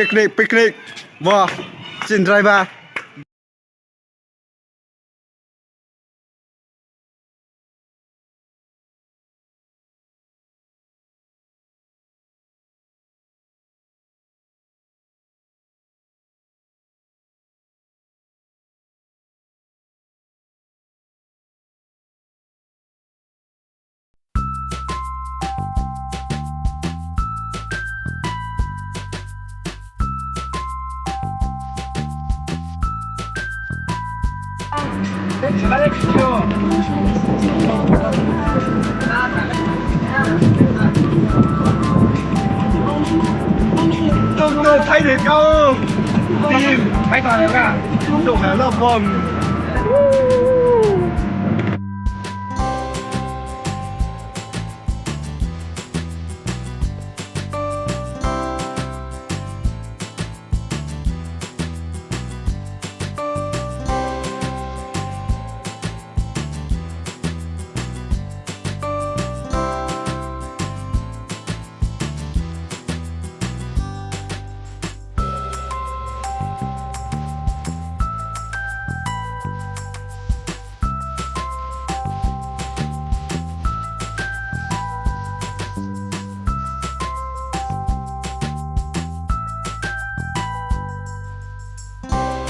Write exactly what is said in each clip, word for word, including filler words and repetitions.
Picnic, picnic. Bo, chini driver. Tong tong, phai de kau. Tim, phai tong le ka. Tong ha lo bom.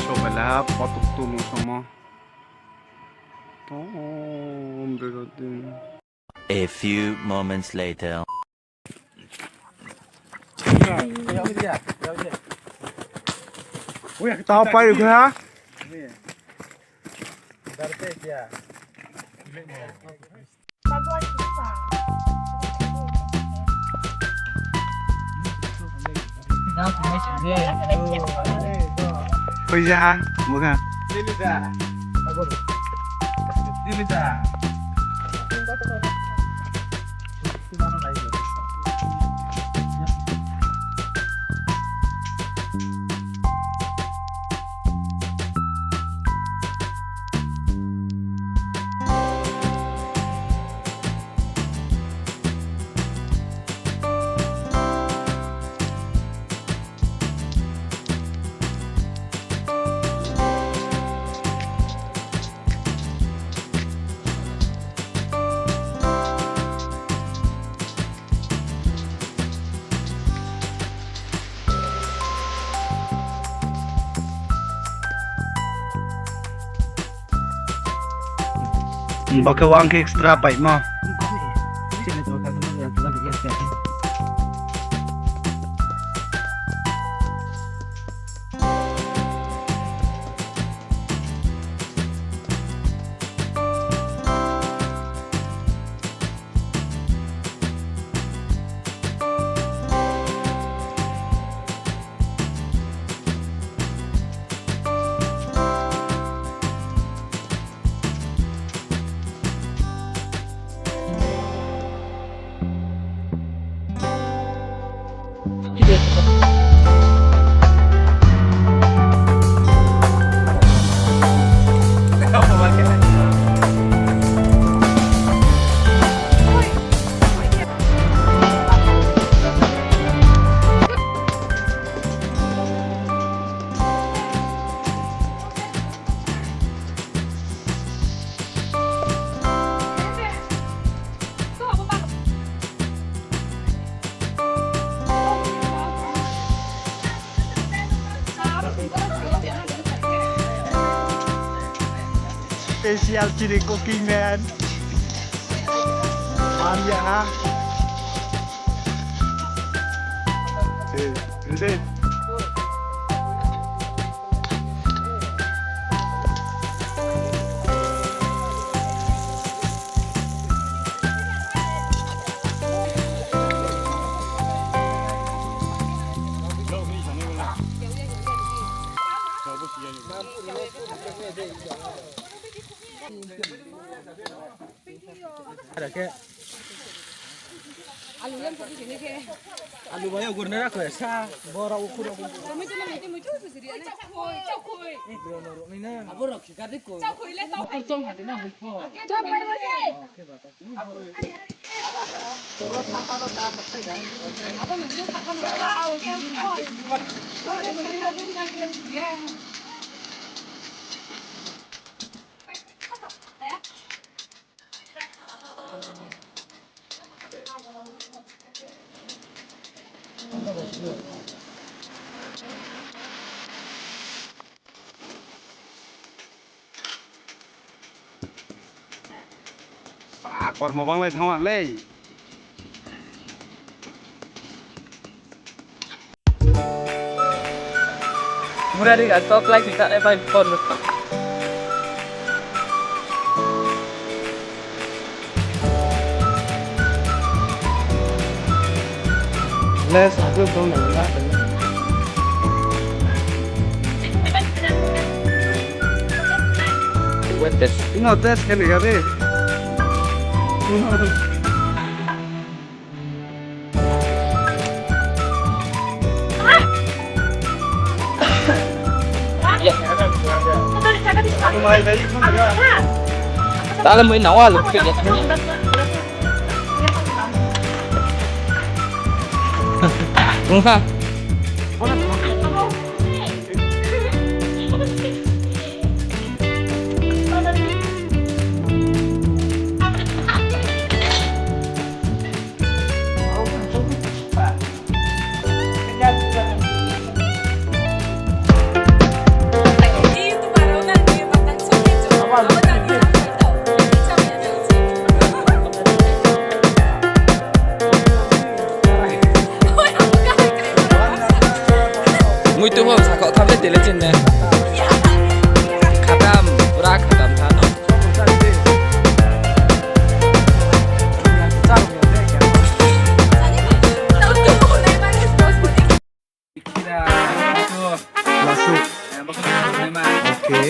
Sobai la potok tulu somo. Tom bero din. A few moments later. Tao pai rikha. Koi ja ha, mukha. Bo khe wang khe extra baihmo. Special chili cooking, man. Manja ha. Eh, ready? Alu bai ogur na rakho sa, bora ukhur. Abo rok khika de ko. Ba, kormo banglai thangma lei. Murari ga top light ni ta bai phone. Less, aku tong na. What the? Ino test khe ni gari. Tala mui nawa lu. Ungha. Muitu bo sakho tham le tele chin ne. Khatam, pura khatam tha no. Masuk. Okay.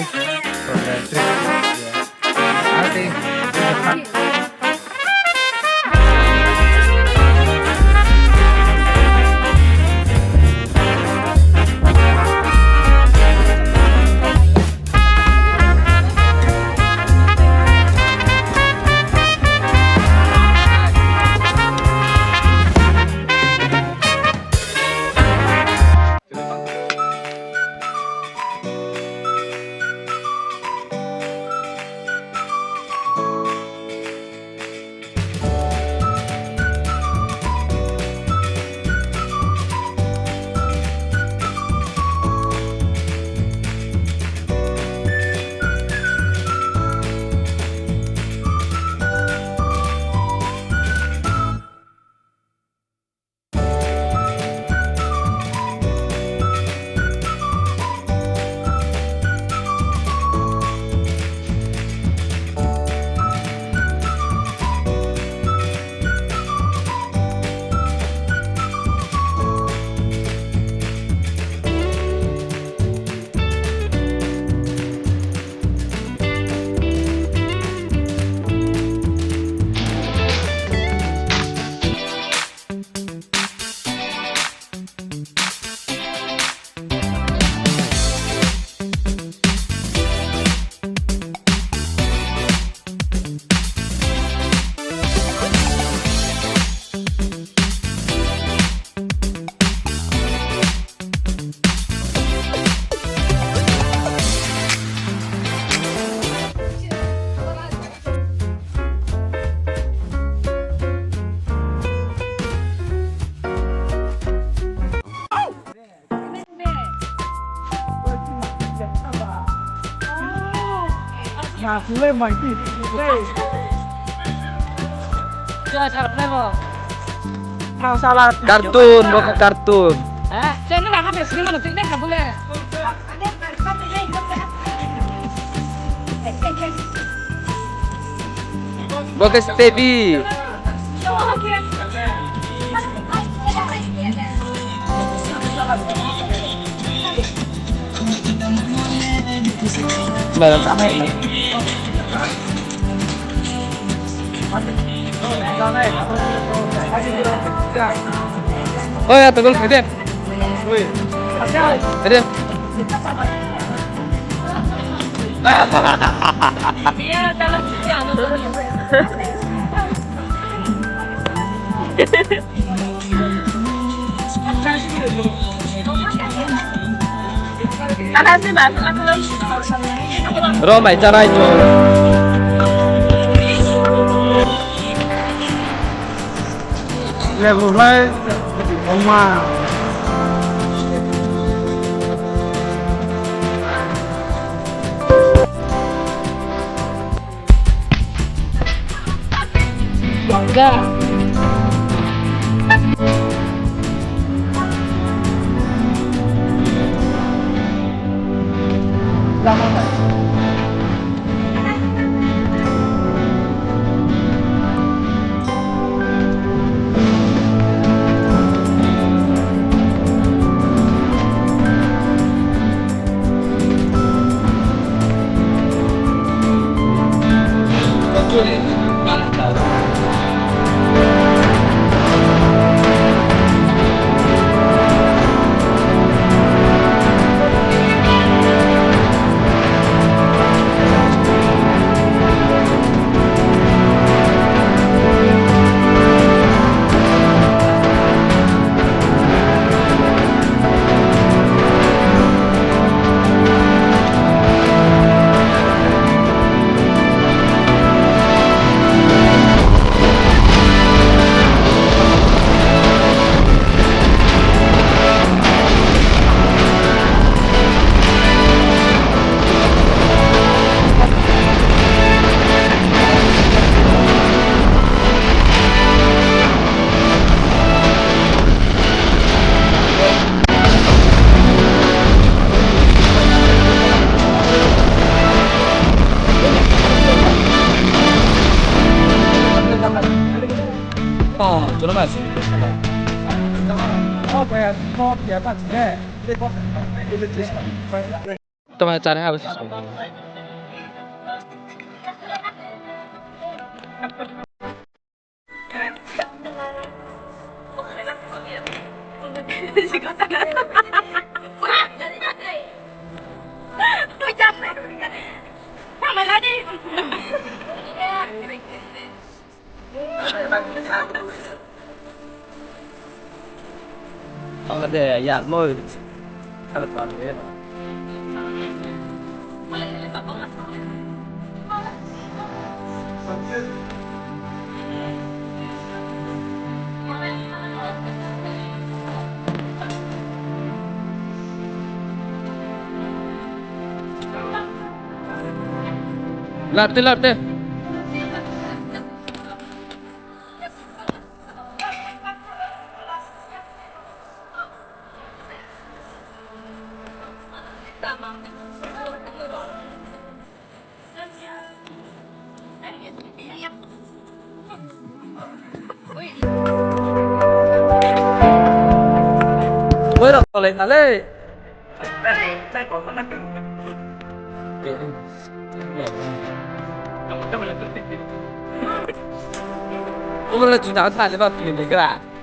Cartoon, bo khe cartoon. Bo khe steady. Oi, ato gol phai de. Phai de. Ro mai chánai chung. Lebu lai, oma. Ga. Toma chá nai abo se. Lapte, lapte. Boi rao tolai na le. Omo le chuna sa le ba pili le gra.